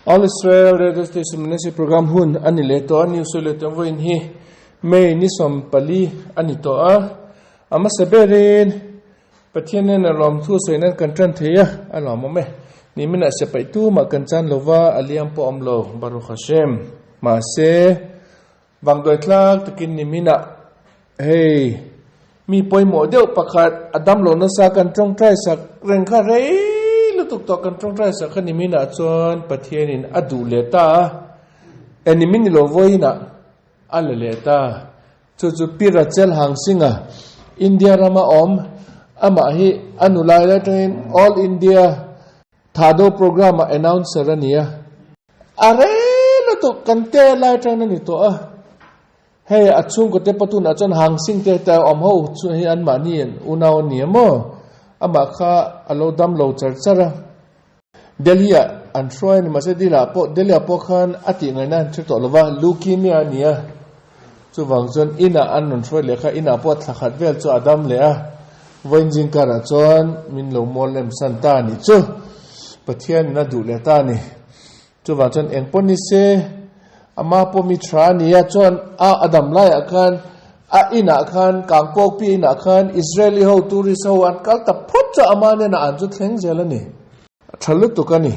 All Israel Radio Station Ministry Program hun a ni leh tawh a, news sawi leh tawh vawiin hi May ni 14 a ni tawh a, a hmasa berin Pathian nen a lawmthu sawi nan kan tan thei a, a lawmawm e. Nimin ah siapaih tumah kan chan lova, a liam pawh a awm lo, Baruch Hashem. Mahse, vangduai tlak takin nimin ah hei mi pawimawh deuh pakhat a damlo nasa kan tawngtai sak reng kha rei lutuk tawh kan tawngtai sak kha nimin ah chuan Pathian in a duh leh ta a, e nimin ni lo vawiin ah a la leh ta. Chu chu Pi Rachel Hangsinga, India rama awm, amah hi a nulai lai atangin All India Thado Programme ah announcer a ni a. A rei lutuk kan te lai atangin a ni tawh a. Hei a chhungkaw te patunah chuan Hangsing te heta awm ho chu hi anmahni unau a ni a maw? Amah kha a lo dam lo char char a. Delhi ah an hruai a ni mahse Delhi ah pawh Delhi ah pawh khan a tih ngaihna an hre tawh lo va, leukemia a ni a, chuvang chuan inah an rawn hruai leh kha inah pawh thla khat vel chu a dam leh a, vawiin zingkarah chuan min lo mual lem san ta a nih chu, Pathian in a duh leh ta a ni, chuvang chuan eng pawh ni se ama pawh mi tha a ni a, chuan a a dam laiah khan a inah khan Kangpawkpi inah khan Israeli ho tourist ho an kal ta phawt chu ama hnenah an chu thleng zel a ni. A tha lutuk a ni.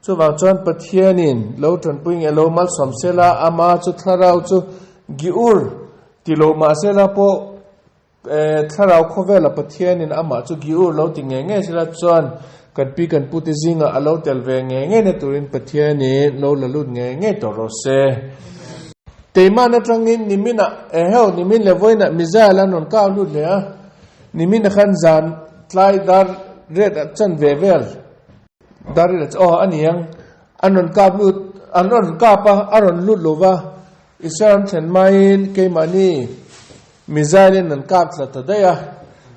Chuvang chuan Pathianin lo tanpui nge lo malsawm sela, ama chu thlarau chu Giur ti lo mah sela pawh thlarau khawvela Pathianin amah chu Giur lo ti nge nge sela chuan kan pi kan pute zingah a lo tel ve nge nge na turin Pathianin lo la lut nge nge tawh rawh se. Teiman atangin niminah eheu nimin leh vawiinah missile an rawn kau lut leh a, Nimin a khan zan tlai dar ret a chan ve vel dar ret aw a ni ang an rawn kap lut an rawn kap a a rawn lut lo va Israel ram thlen maiin keimahni missile in an kap thla ta daih a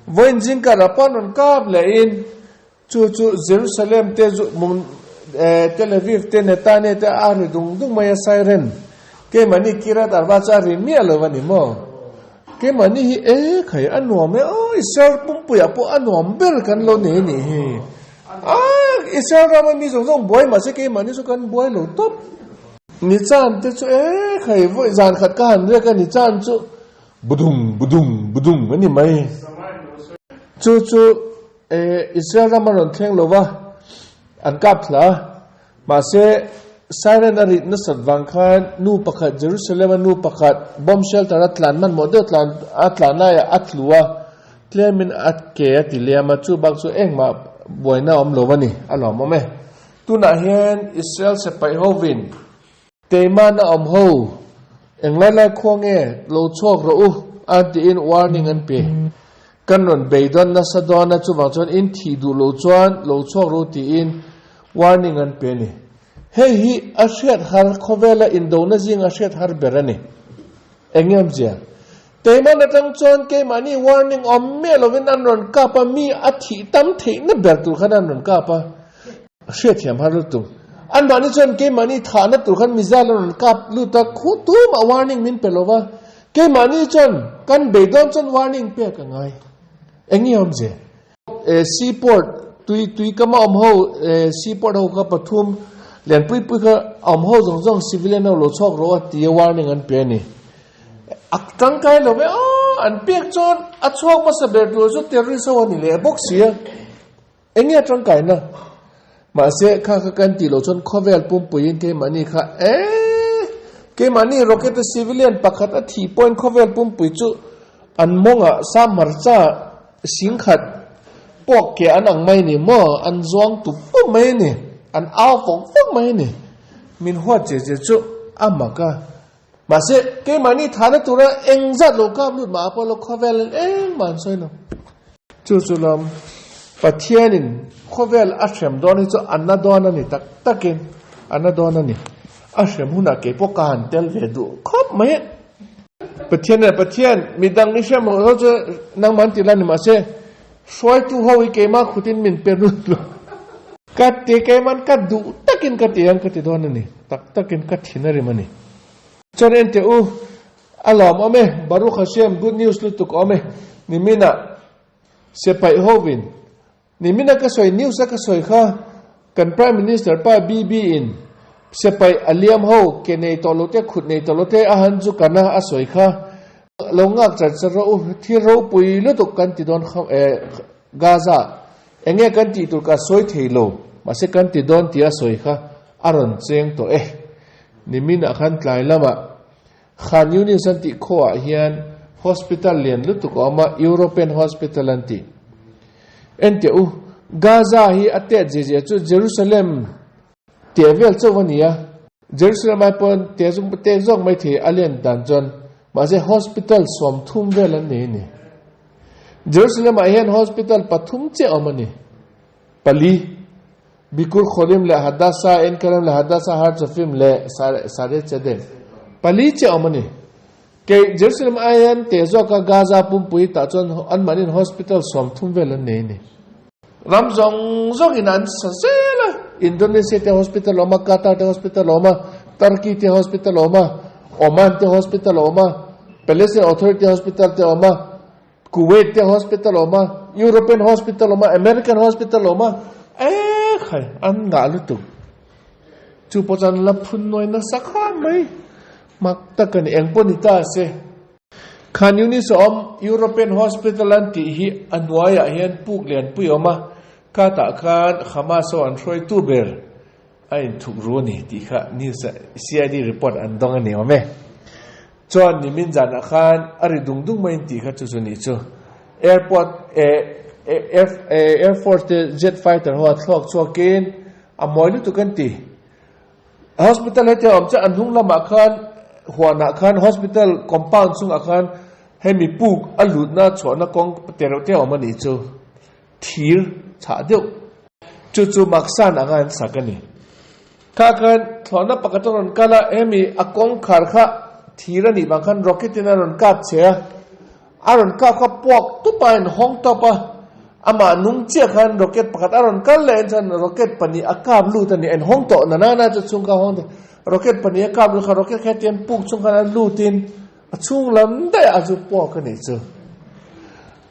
vawiin zingkar ah pawh an rawn kap leh in chu chu Jerusalem te zu mung Tel Aviv te Netanya te a ri dung dung mai a siren keimahni Kiryat Arba chu a ri miah lo a ni maw. Keimahni hi e khai a nuam e aw Israel pumpuiah pawh a nuam ber kan lo nei a nih hi. A Israel rama mi zawng zawng buai mahse keimahni chu kan buai lo tawp. Ni chan te chu e khai vawi zan khat ka han riak a ni chan chu budung budung budung a ni mai. Chu chu e Israel rama rawn thleng lo va an kap thla a. Mahse, siren a rit nasat vang khan nu pakhat Jerusalem-a nu pakhat bomb shelter a tlan hmanhmawh deuh tlan a tlan laiah a tlu a, tlemin a ke a ti liam a, chu bak chu engmah buaina a awm lo a ni, a lawmawm e. Tunah hian Israel sipai hovin Teiman a awm ho, englai lai khua nge lo chhuak rawh u an tiin warning an pe. Kan rawn beidawn nasa dawn a, chuvang chuan in thih duh loh chuan lo chhuak rawh u tiin warning an pe a ni. Hei hi a hriat har khawvela indona zinga hriat har ber a ni. Eng nge awmzia? Teiman atang chuan keimahni warning awm miah lovin an rawn kap a, mi a thih tam theihna ber tur khan an rawn kap a, hriatthiam har lutuk. Anmahni chuan keimahni thahna tur khan missile an rawn kap lut a, khu tumah warning min pe lova, keimahni chuan kan beidawn chuan warning pek a ngai. Eng nge awmzia? Seaport tui tui kama awm ho seaport ho kha pathum lianpui pui kha awm ho zawng zawng civilian ho lo chhuak rawh a tia warning an pe a ni. A tangkai lo ve aw an pek chuan a chhuak hmasa ber tur chu terrorist ho a ni leh bawk si a. Eng nge a tangkaina? Mahse kha kha kan tih loh chuan khawvel pumpuiin keimahni kha e keimahni rocket a civilian pakhat a thih pawhin khawvel pumpui chu an mawngah samhmarcha Singkhat pawk ke an ang mai ni maw? An zuang tup tup mai a ni. An au fawk fawk mai a ni. Min huat che che chu a mak a. Mahse, keimahni thahna tura eng zat lo kap lut mah pawh lo khawvel in engmah an sawi lo. Chu chu lam Pathianin khawvel a hrem dawn hi chu a na dawn a ni tak takin a na dawn a ni. A hrem hunah keipawh ka han tel ve duh khawp mai a. Pathian leh Pathian, midang i hriat mawlh lo chu nangmah an ti la ni mahse, hruaitu ho hi keimah khutin min pe rut lo. Ka ti keiman ka duh takin ka ti ang ka ti dawn a ni, tak takin ka thin a rim a ni. Chuan en teh u, a lawmawm e, Baruch Hashem good news lutuk awm e, niminah Sepaih hovin, nimina ka sawi news a ka sawi kha kan Prime Minister pa BB in. Sipai a liam ho, ke nei tawh lo te, khut nei tawh lo te a han zu kan a, a sawi kha. Lo nghak char char rawh u, thil ropui lutuk kan ti dawn kha eh Gaza enge kan tih tur ka sawi thei lo, mahse kan ti dawn tih a sawi kha a rawn cheng tawh e. Nimin ah khan tlai lamah Khan Yunis an tih khuaah hian hospital lian lutuk a awm a, European Hospital an tih. Enteh u, Gaza hi a tet zia zia chu Jerusalem teh vel chauh a ni a, Jerusalem ai pawn teh zawk teh zawk mai thei a lian dan chuan mahse hospital 30 vel an nei a ni. Jerusalem ah hian hospital pathum chiah a awm a ni. Pali. Bikur Kholim leh Hadassah, En Kerem leh Hadassah, Har Tzofim leh Sare Tzedek. Pali chiah awm a ni. Kei Jerusalem aiin teh zawka Gaza pumpui tah chuan anmahniin hospital 30 vel an nei a ni. Ram zawng zawngin an sa zel a, Indonesia te hospital a awm a, Qatar te hospital a awm a, Turkey te hospital a awm a, Oman te hospital a awm a, Palestine Authority hospital te a awm a, Kuwait te hospital awm a, European hospital awm a, American hospital awm a, eh khai an ngah lutuk. Chu pawh chuan la phun nawi nasa kha mai. Mak tak a ni, eng pawh ni ta se. Khan Yunis a awm, European hospital an tih hi a hnuaiah hian puk lianpui a awm a, khatah khan Hamas ho an hruaitu ber a inthuk ru a ni tih kha news ah CID report an dawng a ni awm e. Chuan nimin zanah khan a ri dung dung mai in tih kha chu chu nih chu. Airport Air Force te jet fighter ho a thluak chhuakin a mawi lutuk an ti. Hospital heti a awm chiah an hnung lamah khan huanah khan hospital compound chungah khan hemi puk a lutna chhuahna kawng tereuh te a awm a nih chu. Thir chhah deuh. Chu chu Maksan anga an sak a ni. Kha khan thlawhna pakhat a rawn kal a, hemi a kawngkhar kha thir a nih vang khan rocket in a rawn kap che a, a rawn kap kha puak tup a in hawng tawp a, amah nung chiah khan rocket pakhat a rawn kal leh en chuan rocket pahnih a kap lut a ni, a in hawng tawh na na na chu chhung kha a hawng thei, rocket pahnih a kap lut kha rocket kha hetiang puk chhung khan a lut in A chhung lam daih a zu puak a nih chu.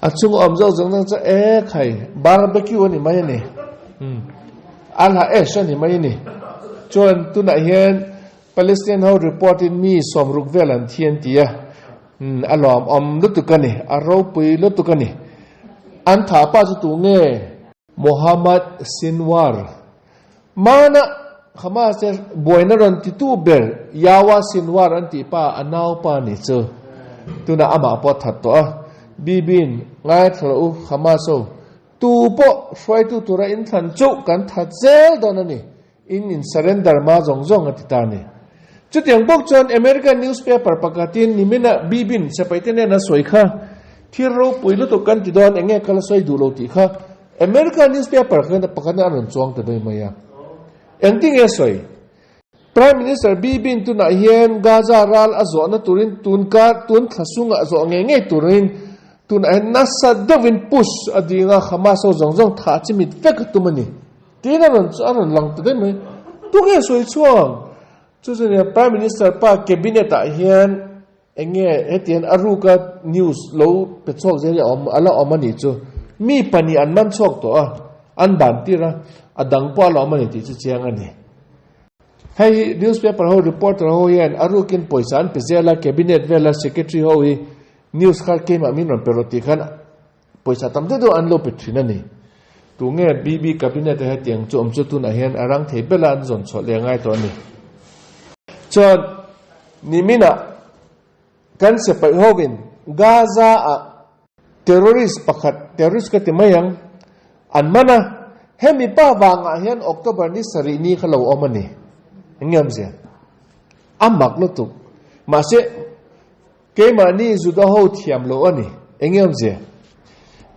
A chhung awm zawk zawk zawk chu e khai barbecue a ni mai a ni. Alha ash a ni mai a ni. Chuan tunah hian Palestinian ho report in mi 60 vel an thi an ti a. A lawm awm lutuk a ni. A ropui lutuk a ni. An tha pa chu tu nge? Mohammad Sinwar. Hmana Hamas te buaina rawn titu ber Yawa Sinwar an tih pa a naupa nih chu tunah amah pawh a that tawh a. Bibi'n ngaithla rawh u Hamas ho, tu pawh hruaitu tura inthlan chu kan that zel dawn a ni, in in surrender ma zawng zawng a ti ta a ni. Chutiang bawk chuan American newspaper pakhatin nimina Bibi'n sipaite nen a sawi kha thil ropui lutuk kan ti dawn enge ka la sawi duh lo tih kha America newspaper khan pakhat a rawn chuang ta daih mai a. Engtin nge sawi? Prime Minister Bibin tunah hian Gaza ral a zawhna turin tun kar tun thla sungah zawh ngei ngei turin tunah hian nasa deuhin push a ding a, Hamas ho zawng zawng thah chimit vek a tum a ni. Tiin a rawn a rawn lang ta daih mai. Tunge sawi chhuang? Chu chu nia Prime Minister pa cabinet ah hian Eng nge hetiang a ruka news lo pe chhuak zel hi a awm a la awm a nih chu. Mi pahnih an man chhuak tawh a, an ban tir a, a dang pawh a la awm a ni tih chu chiang a ni. Hei hi newspaper ho reporter ho hian a rukin pawisa an pe zel a, cabinet vela secretary ho hi news kha keimah min rawn pe rawh tih khan pawisa tam deuh deuh an lo pe thin a ni. Tunge BB cabinet a hetiang chu awm chu tunah hian a rang thei bela an zawn chhuah leh ngai tawh a ni. Chuan niminah kan sipaih hovin Gaza-ah terrorist pakhat, terrorist ka ti mai ang, an man a, hemi pa vangah hian October ni sarih ni kha lo awm a ni. Eng nge awmzia? A mak lutuk. Mahse, Keimahni Juda ho thiam loh a ni. Eng nge awmzia?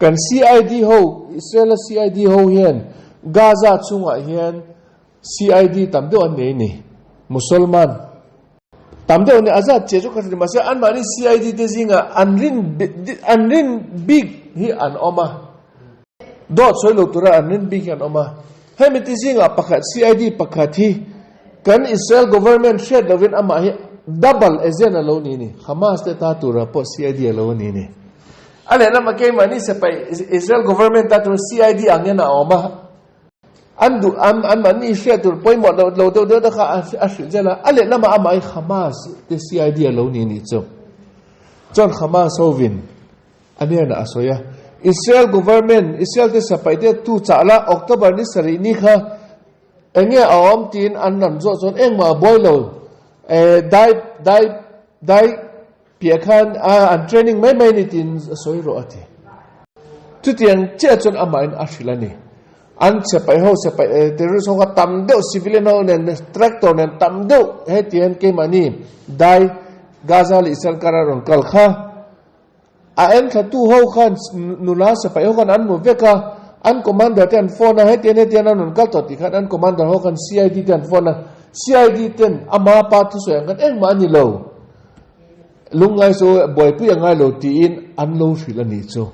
Kan CID ho, Israel-a CID ho hian Gaza chungah hian CID tam deuh an nei a ni. Musalman tam deuh an nei. A zat chiah chu ka hre lo. Mahse, anmahni CID te zingah an rin an rin bik hi an awm a. Dawt sawi lo tura an rin bik hi an awm a. Hemi te zingah pakhat CID pakhat hi kan Israel government hriat lovin amah hi double agent a lo ni ni. Hamas te ta tura pawh CID a lo ni ni. A lehlamah keimahni sipai Israel government ta tura CID ang hian a awm a. An duh an an mahni hriat tur pawimawh loh lo deuh deuh te kha a hrilh zel a, a lehlamah amah hi Hamas te CID a lo ni nih chu. Chuan Hamas hovin a hnenah a sawi a, Israel government, Israel te sapai te tu chah la October ni sarih ni kha eng nge a awm tiin an ran zawh chuan engmah a buai lo, dai dai dai Piah khan a an training mai mai ni tiin a sawi rawh a ti. Chutiang chiah chuan amahin a hrilh a ni. An sipai ho sipai terrorist ho kha tam deuh civilian ho nen tractor nen tam deuh heti hian keimahni dai Gaza leh Israel kara rawn kal kha a en thlatu ho khan nula sipai ho khan an hmu vek a, an commander te an phone a hetian hetian an rawn kal tawh tih khan an commander ho khan CID te an phone a, CID ten ama pa thusawi ang khan engmah a ni lo. Lungngai chu buaipui a ngai lo tiin an lo hrilh a nih chu.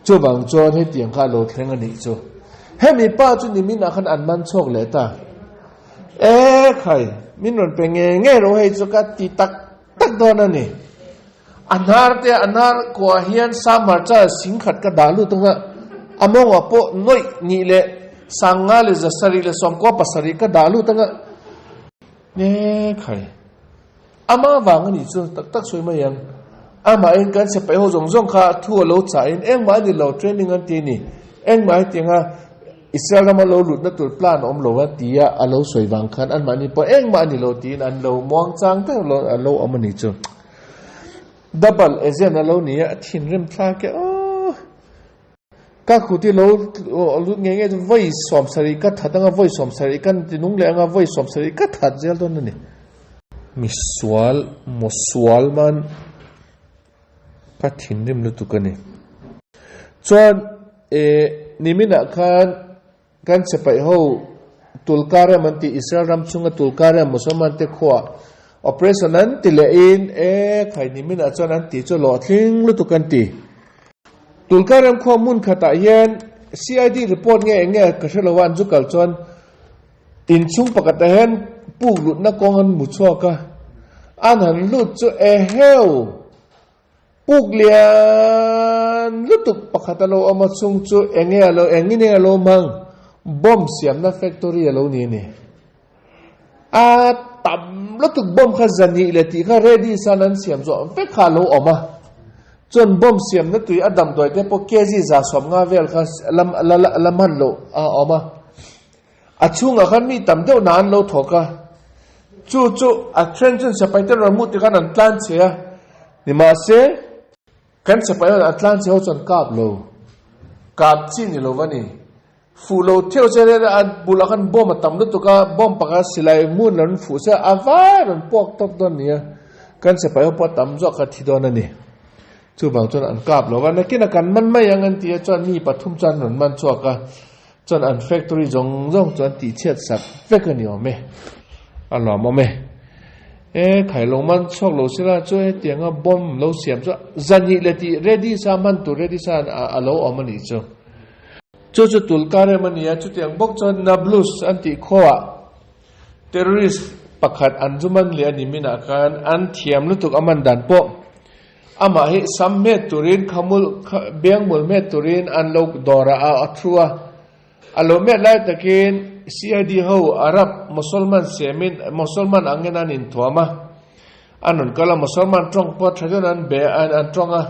Chuvang chuan hetiang kha a lo thleng a nih chu. Hemi pa chu niminah khan an man chhuak leh ta. E khai, min rawn pe nge nge ro hei chu ka ti tak tak dawn a ni. A hnar te a hnar kuah hian samhar cha singkhat ka dah lut anga a mawngah pawh nawih nih leh sanga leh zasarih leh sawmkua pasarih ka dah lut anga nge khai. Ama vang a nih chu tak tak sawi mai ang. Amahin kan sipai ho zawng zawng kha thu a lo chahin engmah a ni lo training an ti a ni. Engmah hetianga Israel rama lo lutna tur plan a awm lo a tia a lo sawi vang khan anmahni pawh engmah a ni lo tiin an lo muang chang deuh lo a lo awm a nih chu. Double agent a lo ni a, a thinrim thlak e aw. Ka kut hi lo lut ngei ngei chu vawi sawmsarih ka that anga vawi sawmsarih ka ti nung leh anga vawi sawmsarih ka that zel dawn a ni. Misual mawsual man ka thinrim lutuk a ni. Chuan eh niminah khan kan che paih ho Tulkarem an tih Israel ram chhunga Tulkarem Musalman te khuaah operation an ti leh in e khai niminah chuan an tih chu hlawhtling lutuk an ti. Tulkarem khua hmun khatah hian CID report nge eng nge ka hre lo a an zu kal chuan inchhung pakhatah hian puk lutna kawng an hmu chhuak a, an han lut chu eheu! Puk lian lutuk pakhat a lo awm a chhung chu eng nge a lo eng nge a lo hmang bomb siamna factory a lo ni a ni. A tam lutuk bomb kha zahnih leh tih kha ready san an siam zawh vek kha a lo awm a. Chuan bomb siamna tui a damdawi te pawh kg 150 vel kha la la la hman loh a awm a. A chhungah khan mi tam deuh na an lo thawk a, chu chu a then chuan sipai te rawn hmuh tikhan an tlan che a, nimahse kan sipai ho an tlan che ho chuan kap lo, kap chi ni lo va ni, fuh lo theuh che a bulah khan bomb a tam lutuk a, bomb pakhat silai hmun rawn fuh se a vai rawn puak tawp dawn a ni a, kan sipai ho pawh a tam zawk kha thi dawn a ni, chuvang chuan an kap lo va, nakinah kan man mai ang an ti a, chuan mi pathum chuan an rawn man chhuak a. Chuan an factory zawng zawng chu an tihchhiat sak vek a ni awm e, a lawm awm e. E khailawng man chhuak lo sila chu hetianga bomb lo siam chu zahnih leh tih ready sa hman tur ready sa a lo awm a nih chu. Chu chu Tulkarem a ni a, chutiang bawk chuan Nablus an tih khuaah terrorist pakhat an zu man leh a ni minah khan an thiam lutuk a man dan pawh Amah hi sam hmet turin khamul biangmul hmet turin an lo dawr a a thu a. A lo hmet lai takin CID ho Arab Mosolman siamin Mosolman angin an inthuam a. An rawn kal a, Mosolman tawng pawh tha deuhin an be an tawng a.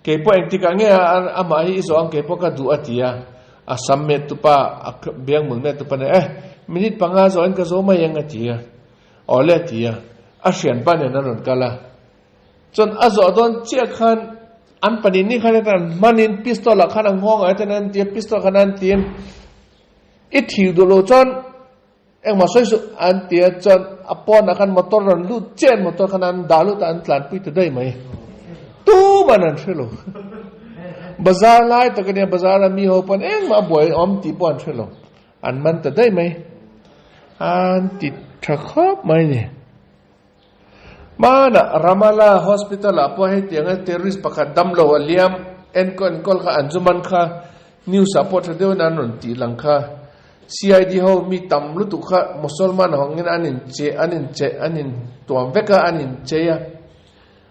Keipawh engtikah nge amah hi i zawh ang keipawh ka duh a ti a. A sam hmet tupa a biangmul hmet tupa nen eh minute panga zawhin ka zo mai ang a ti a. Awle a ti a. A hrianpa nen an rawn kal a. Chuan a zawh dawn chiah khan an pahnih ni khan an hmanin pistol ah khan a nghawng ah hian an ti a, pistol khan an ti a, i thih duh loh chuan engmah sawi suh an ti a, chuan a pawnah khan motor rawn lut chiah in motor khan an dah lut a an tlanpui ta daih mai. Tuman an hre lo. Bazar lai tak a nia, bazar a mi ho pawn engmah a buai awm tih pawh an hre lo. An man ta daih mai. An ti tha khawp mai a ni. Hmanah Ramallah Hospital ah pawh hetianga terrorist pakhat damlo a liam enkawl enkawl kha an zu man kha news ah pawh tha deuhin an rawn tih lang kha. CID ho mi tam lutuk kha Mosolman hawngin an in che an in che an in tuam vek a an in chei a.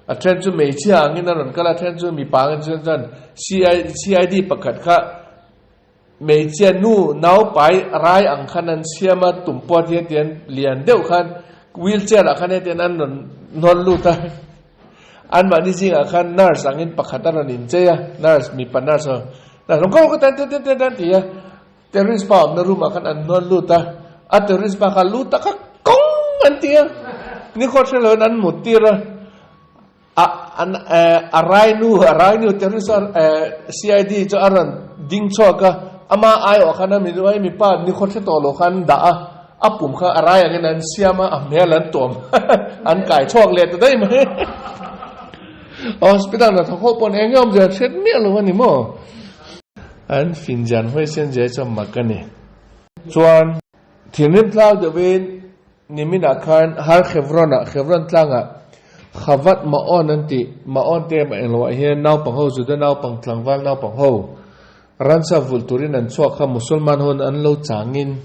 A then chu hmeichhia angin a rawn kal a, a then chu mipa angin chuan CID pakhat kha. Hmeichhia nu nau pai rai ang khan an siam a, tum pawh hi hetiang lian deuh khan wheel chair ah khan hetiang an rawn hnawn lut a, anmahni zingah khan nurse angin pakhat a rawn inchei a, nurse mipa nurse aw nurse rawn ko tan tan tan tan ti a, terrorist pa awmna room ah khan an hnawn lut a, a terrorist pa kha lu taka kawng an ti a, nikhaw hre loin an mut tir a. A an a rainu a rainu terrorist a CID chu a rawn ding chhuak a, ama aiawh khan a mi ai mipa ni khaw hre tawh lo khan an dah a, a pum kha a rai angin an siam a, a hmel an tuam an kai chhuak leh ta daih mai. Hospital hnathawk ho pawn eng nge awmzia an hriat miah lo a ni maw? An finjan huaisen zia chu a mak a ni. Chuan thinrim tlau deuhin Niminah khan Har Hebron-ah, Hebron tlangah, Chavat Ma'on an tih, Ma'on te mah engloah hian naupang ho, Juda naupang, tlangval naupang ho, ransa vulh turin an chhuak kha Musulman ho an lo changin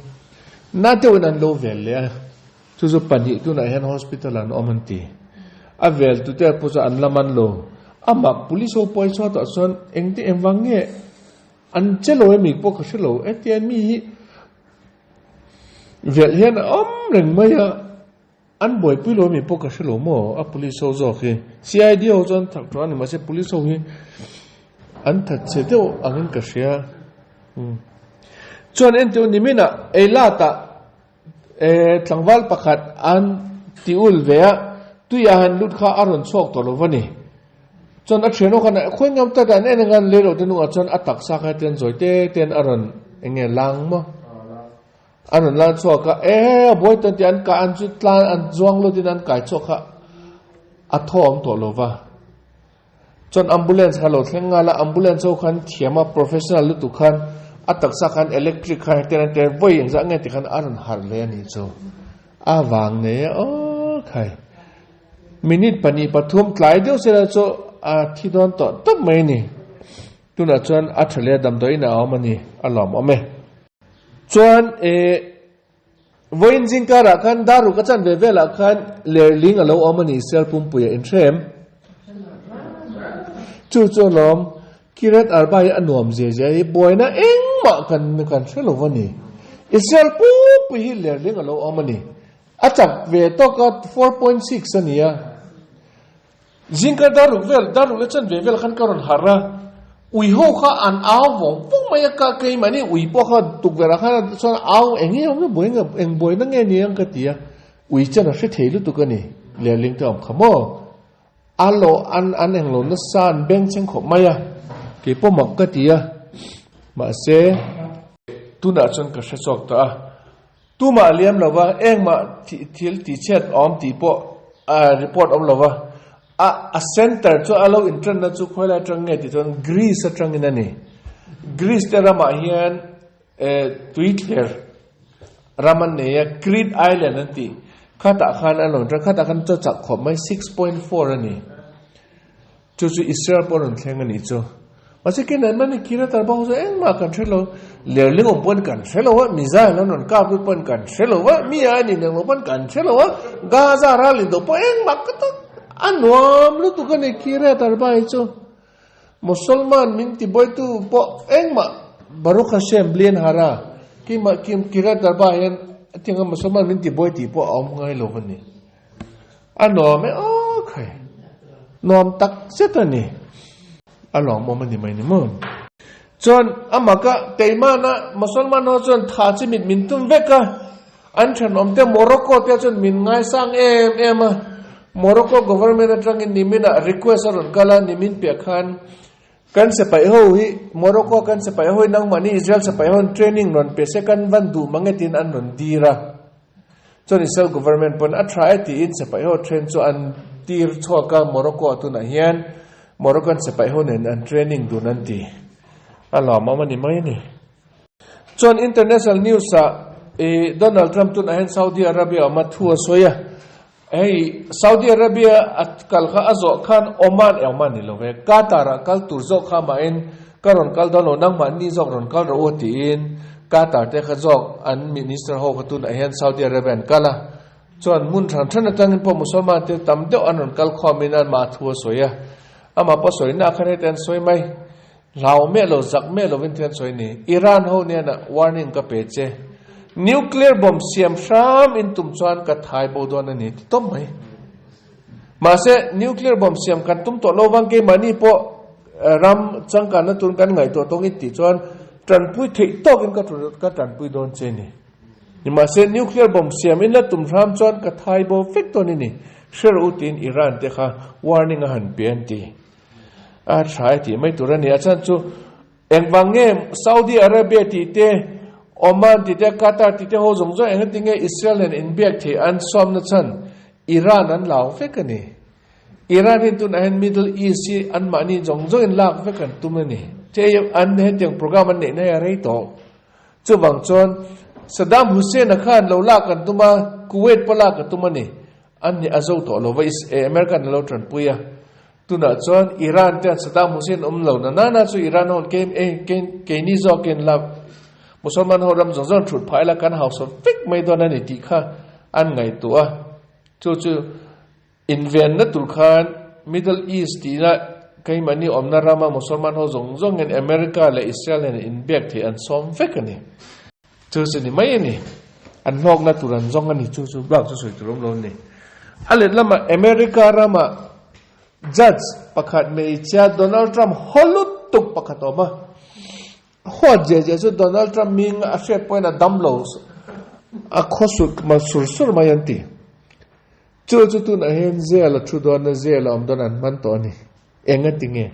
na deuhin an lo vel leh a, chu chu pahnih tunah hian hospital ah an awm an ti. A vel tute pawh chu an la man lo. Amah police ho pawh hi chhuatah chuan engte engvang nge an che lo emi pawh ka hre lo, hetiang mi hi Velh hian a awm reng mai a, an buaipui lo ami pawh ka hre lo maw a police ho zawk hi. CID ho chuan thak tawh a ni mahse police ho hi an that chhe deuh angin ka hria. Chuan entir niminah Eilat-ah tlangval pakhat an ti ul ve a, tuiah han lut kha a rawn chhuak tawh lo va ni. Chuan a thian ho khan khawi ngam tak an en ang a, lei loh te hnungah chuan a taksa kha hetian zawi te ten a rawn eng nge lang maw? A rawn lan chhuak a, e a buai tawn tih an kah an chu tlan an zuang lut in an kai chhuak kha a thaw awm tawh lo va. Chuan ambulance kha lo thleng nghal a, ambulance ho khan thiam a professional lutuk khan a taksa khan electric kha hetian an tia vawi engzah nge tikhan a rawn harh leh a nih chu. A vang nei a aw khai. Minute pahnih pathum tlai deuh sela chu a thi dawn tawh tawp mai a ni. Tunah chuan a tha leh a damdawiin a awm a ni, a lawmawm e. Chuan eh vawiin zingkarah khan Daruk a chan ve velah khan lerling a lo awm a ni Sial Pumpuia inhrem. Chu chu a lawm, Kiryat Arba hi a nuam zia zia hi buaina engmah kan kan hre lo a ni. Israel pumpui hi lerling a lo awm a ni. A chak ve tawk a, 4.6 a ni a. Zingkar dar ruk vel, dar ruk leh chan ve vel khan ka rawn harh a. Ui ho kha an au vawng vawng mai a, ka keimahni ui pawh kha tukverh ah khan chuan au eng nge awm buai nge eng buaina nge ni ang ka ti a. Ui chuan a hre thei lutuk a ni, lerling te awm kha maw. A lo an an englo nasa an beng cheng khawp mai a, keipawh mak ka ti a. Mahse, tunah chuan ka hre chawk ta a. Tumah a liam lo va, engmah thil tihchhiat awm tih pawh report awm lo va. A a center chu a lo intranna chu khawilai atang nge tih chuan Greece atangin a ni. Greece te ramah hian tuithler ram an nei a, Crete Island an tih. Khatah khan a lo intran, khatah khan chaw chak khawp mai 6.4 a ni. Chu chu Israel pawh rawn thleng a nih chu. Mahse kei nan mani kir a tarba ho chu engmah kan hre lo. Lerling awm pawn kan hre lo a, missile an rawn kap lut pawn kan hre lo a, mi a ni neng lo pawn kan hre lo a, Gaza ral indo pawh engmah ka tak a nuam lutuk a ni kir a tarba hi chu. Musalman min ti bawitu pawh engmah Baruch Hashem blian hara keimah kir a tarba hian hetiang a Musalman min ti bawi tih pawh a awm ngai lo a ni. A nuam e aw khai. Nuam tak zet a ni. A lawmawm a ni mai ni maw. Chuan amah ka Teimana Musalman ho chuan tha chi mit min tum vek a. An thenawm te Morocco te chuan min ngaisang em em a. Morocco government atangin niminah request a rawn kal a, nimin piah khan kan sipai ho hi Morocco kan sipai ho hi nangmahni Israel sipai ho in training rawn pe se kan van duh mang e tiin an rawn dir a. Chuan Israel government pawn a tha e tiin sipai ho train chu an tir chhuak a, Morocco ah tunah hian Moroccan sipai ho nen an training dun an ti. A lawmawm a ni mai a ni. Chuan international news ah i Donald Trump tunah hian Saudi Arabia a awm a, thu a sawi a, hei Saudi Arabia a kal kha a zawh khan Oman, eh Oman ni lo ve, Qatar ah kal tur zawk kha mahin Ka rawn kal dawn lo, nangmah ni zawk rawn kal rawh u tiin Qatar te kha zawk an minister ho kha tunah hian Saudi Arabia an kal a, chuan hmun hran hran atangin pawh Musalman te tam deuh an rawn kal khawmin anmah thu a sawi a, amah pawh sawi nak khan heti an sawi mai. Hlau miah lo, zak miah lovin thil an sawi ni. Iran ho hnenah warning ka pe che. Nuclear bomb siam hram in tum chuan ka thai bo dawn a ni ti tawp mai. Mahse, nuclear bomb siam kan tum tawh lo vang keimahni pawh ram changkanna tur kan ngaihtuah tawng i tih chuan tanpui theih tawkin ka tanpui dawn che ni. Nimahse, nuclear bomb siam in la tum hram chuan ka thai bo vek dawn a ni. Hre rawh u tiin Iran te kha warning a han pe an ti. A tha e tih mai tur a ni. A chhan chu engvang nge Saudi Arabia tih te, Oman tih te, Qatar tih te ho zawng zawng engati nge Israel nen inbiak theih an sawmna chhan Iran an lau vek a ni. Iran hi tunah hian Middle East hi anmahni zawng zawngin lak vek an tum a ni. Hei an hetiang program an neihna hi a rei tawh. Chuvang chuan Saddam Hussein-a khan lo lak an tum a, Kuwait pawh lak a tum a ni. An ni a zo tawh lo va, American a lo tanpui a. Tunah chuan Iran te an Saddam Hussein awm lo na nana chu Iran ho keini zawkin la Musalman ho ram zawng zawng thut phah ila kan hausa vek mai dawn a ni tih kha an ngaihtuah a. Chu chu invenna tur khan Middle East tihna keimahni awmna rama Musalman ho zawng zawngin America leh Israel nen inbiak theih an sawm vek a ni. Chu chu ni mai a ni. An hlawkna tur an zawng a ni. Chu chu bak chu sawi tur awm lo a ni. A let lamah America rama judge pakhat hmeichhia Donald Trump haw lutuk pakhat a awm a. A huat zia zia chu Donald Trump hming a hriat pawhin a dam lo a khaw sur ma sur sur mai an ti. Chu chu tunah hian jail a thu dawn a, jail a awm dawn an hman tawh a ni. Engati nge?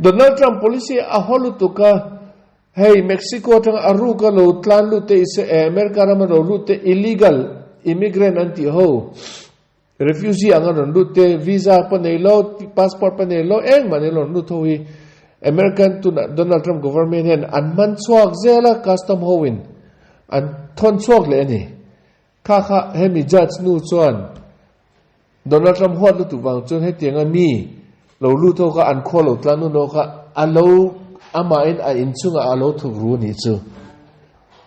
Donald Trump policy a haw lutuk a. Hei Mexico atanga a ruk a lo tlan lut te ise eh America rama lo lut te illegal immigrant an tih ho refugee anga rawn lut te visa pawh nei lo passport pawh nei lo engmah nei lo rawn lut ho hi American tuna Donald Trump government hian an man chhuak zel a custom ho in an thawn chhuak leh a ni. Kha kha hemi judge nu chuan Donald Trump huat lutuk vang chuan hetianga mi lo lut ho kha an khaw lo tlan hun ho kha a lo amahin a inchungah a lo thuk ru nih chu.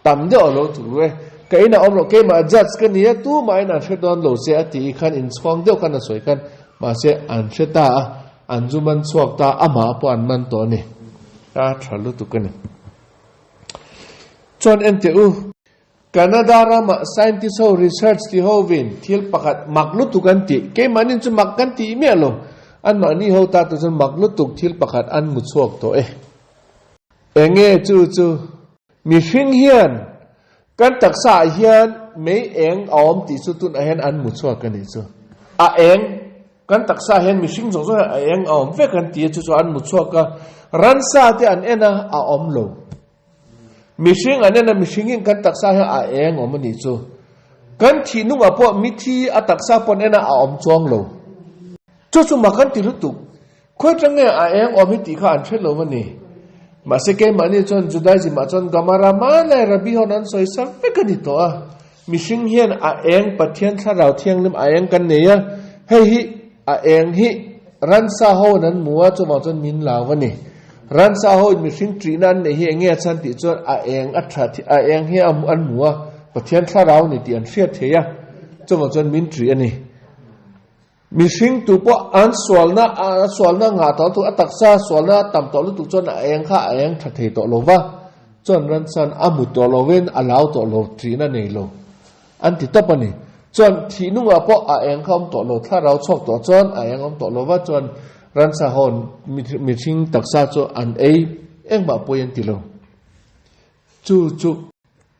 Tam deuh a lo thuk ru e. Ka inah awm loh keimah judge ka nia tumahin an hre dawn lo che a tih i khan inchhuang deuh khan a sawi khan mahse an hre ta a, an zu man chhuak ta amah pawh an man tawh a ni. A tha lutuk a ni. Chuan enteh u. Canada rama scientist ho research ti hovin thil pakhat mak lutuk an tih, keimahni chu mak kan tih miah lo, anmahni ho ta tur chuan mak lutuk thil pakhat an hmu chhuak tawh e. Enge chu chu? Mihring hian kan taksa ah hian mei eng a awm tih chu tunah hian an hmu chhuak a nih chu. A eng, kan taksa ah hian mihring zawng zawng hian a eng a awm vek an ti a, chu chu an hmu chhuak a, ransa te an en a, a awm lo. Mihring an en a, mihringin kan taksa hian a eng awm a nih chu. Kan thih nungah pawh mithi a taksa pawh an en a, a awm chuang lo. Chu chu mak an ti lutuk. Khawi tang nge a eng awm hi tih kha an hre lo a ni. Mahse keimahni chuan Judaism ah chuan Gamara hmanlai Rabbi ho an sawi sa vek a ni tawh a. Mihring hian a eng Pathian Thlarau Thianghlim a eng kan nei a, hei hi a eng hi ransa ho in an hmu a, chuvang chuan min lau a ni. Ransa ho in mihring ṭihna an neih hi eng nge a chhan tih chuan a eng a ṭha a eng hi an hmu a, Pathian Thlarau ni tih an hriat thei a, chuvang chuan min ṭih a ni. Mihring tu pawh an sualna a sualna ngah tawh lutuk, a taksa sualna a tam tawh lutuk chuan a eng kha a eng tha thei tawh lo va, chuan ransan a mu tawh lovin a lau tawh lo ṭihna nei lo an ti tawp a ni. Chuan thih nungah pawh a eng kha awm tawh lo, thlarau chhuak tawh chuan a eng awm tawh lo va, chuan ransa ho mihring taksa chu an ei engmah pawi an ti lo. Chu chu.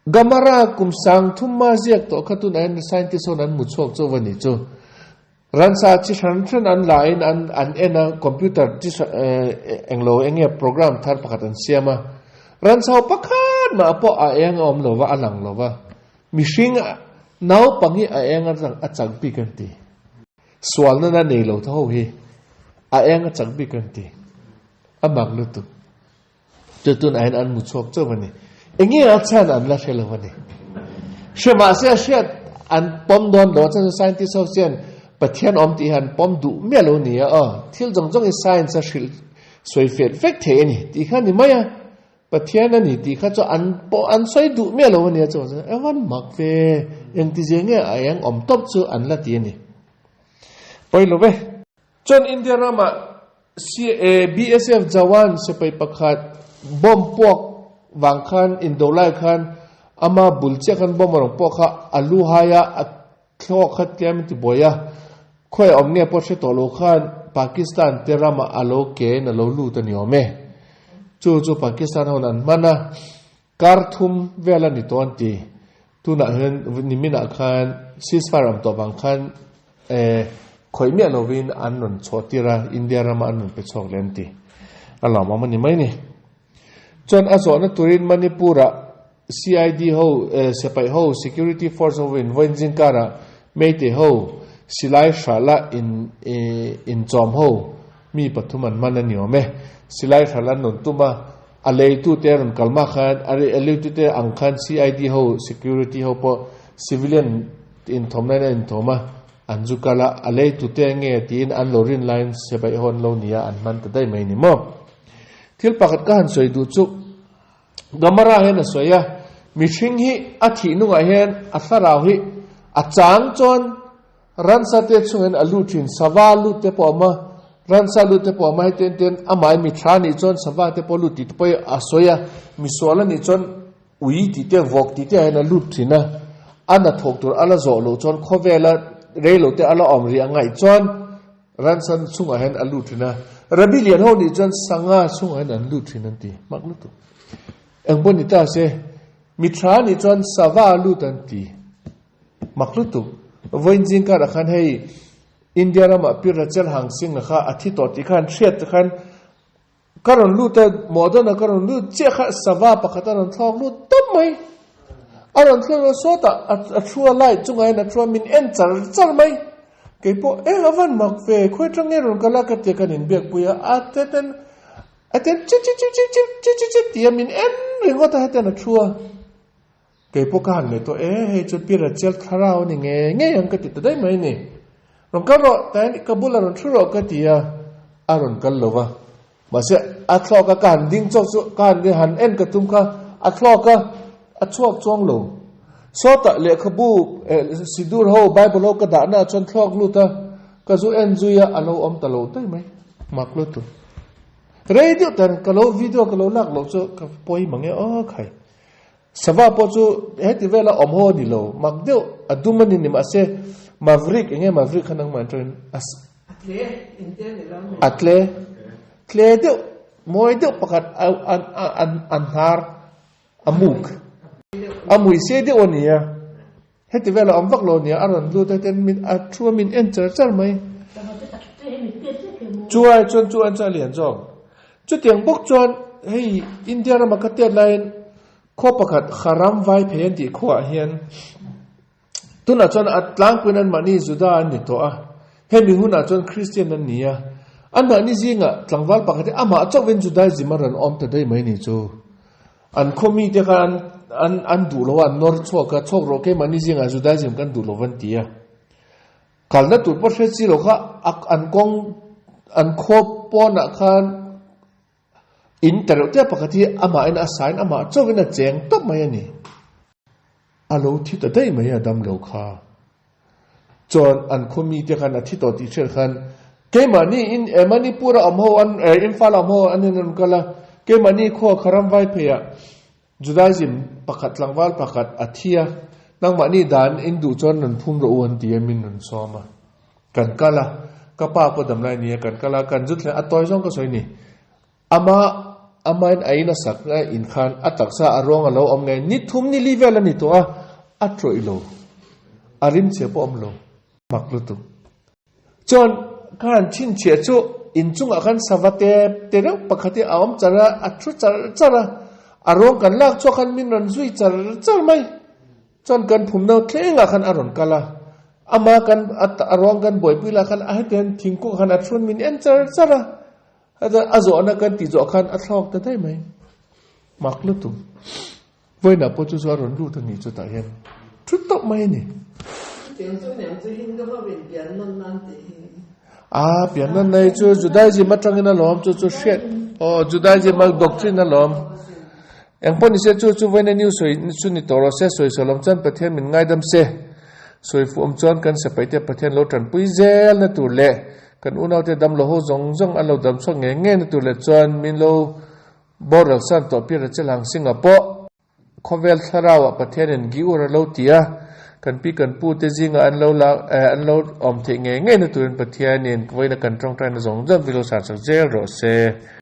Gamara kum sang thum ma ziak tawh kha tunah hian scientist ho an hmu chhuak chauh a nih chu. Ransa chi hran hran an la in an an en a, computer chi hran englo eng nge program thar pakhat an siam a. Ransa ho pakhat mah pawh a eng a awm lo va, a lang lo va. Mihring naupang hi a eng a chak bik an ti. Sualna na nei lo tho ho hi a eng a chak bik an ti. A mak lutuk. Chu tunah hian an hmu chhuak chauh a ni. Enge a chhan an la hre lo a ni. Hre mahse a hriat an pawm dawn lo a, chuan scientist ho chuan Pathian awm tih hi an pawm duh miah lo nia aw. Thil zawng zawng hi science a hrilh sawi fel vek thei a ni tih kha a ni mai a. Pathian a ni tih kha chu an pawh an sawi duh miah lo a nia chuan evan mak ve engtizia nge a eng awm tawp chu an la ti a ni. Pawi lo ve. Chuan India ramah. BSF Jawan sipai pakhat bomb puak vang khan indo lai khan ama bul chiah khan bomb a rawn puak kha a lu hai a, a thlawk kha tlem a ti buai a, khawi awm nge pawh hre tawh lo khan Pakistan te ramah a lo ke in a lo lut a ni awm e. Chu chu Pakistan ho in an hman a, kar thum vel a ni tawh an ti. Tunah hian niminah khan ceasefire awm tawh vang khan eh khawih miah lovin an rawn chhuah tir a, India rama an rawn pe chhuak leh an ti. A lawmawm a ni mai ni. Chuan a zawhna turin Manipur-ah CID ho eh sipaih ho security force ho in vawiin zingkarah Meitei ho silai hrahla in eh inchawm ho mi pathum an hman a ni awm e. Silai hrahla an rawn tum a, a leitute a rawn kal mah khan a leitute ang khan CID ho security ho pawh civilian inthawmna in a inthawm a, an zu kal a, a leitute nge tiin an lo rin laiin sipaih ho an lo ni a, an hman ta daih mai ni maw. Thil pakhat ka han sawi duh chu Gamara hian a sawi a, mihring hi a thih nungah hian a thlarau hi a chang chuan ransa te chungin a lut thin, sava lut te pawh a awm a, ransa lut te pawh a awm a, heti en ten amah hi mithla nih chuan sava te pawh a lut tih te pawh hi a sawi a, misual a nih chuan ui tih te vawk tih te ah hian a lut thin a, a hnathawk tur a la zawh loh chuan khawvela reilo te a la awm rih a ngaih chuan Ransan chungah hian a lut thin a, Rabbi lian ho nih chuan sanga chungah hian an lut thin an ti hmak lutuk. Eng pawh ni ta se, mi tha nih chuan sava a lut an ti hmak lutuk. Vawiin zing karah khan hei India ramah Pi Rachel Hang Singh a kha a thi tawh tih khan hriat te khan Ka rawn lut a, mawhdawna ka rawn lut chiah kha sava pakhat a rawn thlawk lut tawp mai. A rawn thlawk lut sawtah a thu a light chungah hian a thu a min en char char mai. Kei pawh eng a van mak ve, khawi atang nge rawn kal a ka tia kan inbiakpui a, a ten a ten chip chip chip chip chip chip chip chip tia min en ringawt a hetiang a thu a. Kei pawh ka han ngaihtuah e, hei chu Pi Rachel thlarau a ni ngei ngei ang ka ti ta daih mai a ni. Rawn kal rawh, tain ka bulah rawn thu rawh ka ti a, a rawn kal lo va. Mahse, a thlawk a, ka han ding chawk chu, ka han han en ka tum kha, a thlawk a, a chhuak chuang lo. Sawtah lehkhabu, sidur ho, Bible ho ka dahna ah chuan thlawk lut a, ka zu en zui a, a lo awm ta lo daih mai. Mak lutuk. Rei deuh tan ka lo video ka lo lak loh chu ka pawi mang e aw khai. Sava pawh chu heti vela awm ho a ni lo, mak deuh a dum a ni ni mahse Maverick eng nge Maverick kha nangmah atangin a tle engte a ni lo mai. A tle tle deuh mawi deuh pakhat a a a hnar a muk a mui sei deuh a ni a, heti vela awm vak lo a ni a, a rawn lut a ten min a thu a min en char char mai. Chu ai chuan chu an chuan a lian zawk. Chutiang bawk chuan hei India rama ka tiat laiin khaw pakhat Haram vai phei an tih khuaah hian tunah chuan a tlangpuiin anmahni Juda an ni tawh a, hemi hunah chuan Kristian an ni a, anmahni zingah tlangval pakhat hi amah chauhvin Judaism a rawn awm ta daih mai ni chu. An khaw mite kha an an an duh lo a, an nawr chhuak a, chhuak rawh keimahni zingah Judaism kan duh lo van ti a. Kalna tur pawh hre chi lo kha an kawng an khaw pawnah khan in ta reuh te pakhat hi amahin a sain amah chauhin a cheng tawp mai a ni. A lo thi ta daih mai a dam lo kha. Chuan an khaw mite khan a thi tawh tih hriat khan keimahni in Manipur a awm ho an Imphal a awm ho an in rawn kal a, keimahni khua kha ram vai pheiah Judaism pakhat tlangval pakhat a thi a, nangmahni dan in duh chuan rawn phum rawh u an ti a, min rawn sawm a. Kan kal a, ka pa pawh damlai a ni a, kan kal a, kan zu thleng a tawi zawng ka sawi ni. Ama amain a in a sak a in khan a taksa a ruang a lo awm ngei, ni thum ni li vel a ni tawh a, a tawih lo, a rimchhia pawh a awm lo, mak lutuk. Chuan ka han chhinchhiah chu inchungah khan sava te te reuh pakhat hi a awm char a, a thu char char a, a rawng kan lak chhuak khan min rawn zui char char mai. Chuan kan phumna thlengah khan a rawn kal a, ama kan a rawng kan buaipui lah khan a hetiang thingkung ah khan a thun min en char char a, a zawhna kan tih zawh khan a thlawk ta daih mai. Mak lutuk. Vawiinah pawh chu chu a rawn lut a nih chutah hian thu tawp mai a ni. Chutiang chu niang chu Hindu ho in pian nawn nan tih hi. A pian nawn nei chu Judaism atangin a lawm chu chu hriat aw Judaism a doctrine a lawm. Eng pawh ni se chu chu vawiina new sawi chu ni tawh rawh se sawi sawi lawm chuan Pathian min ngaidam se sawi fuh awm chuan kan sipai te Pathian lo tanpui zel na tur leh. Kan unaute damlo ho zawng zawng an lo dam chhuak ngei ngei na tur leh chuan min lo boral san tawh Pi Rachel Hangsinga pawh khawvel thlarauah Pathianin Giur a lo ti a, kan pi kan pu te zingah an lo la an lo awm theih ngei ngei na turin Pathianin vawiina kan tawngtaina zawng zawng min lo sar chak zel rawh se.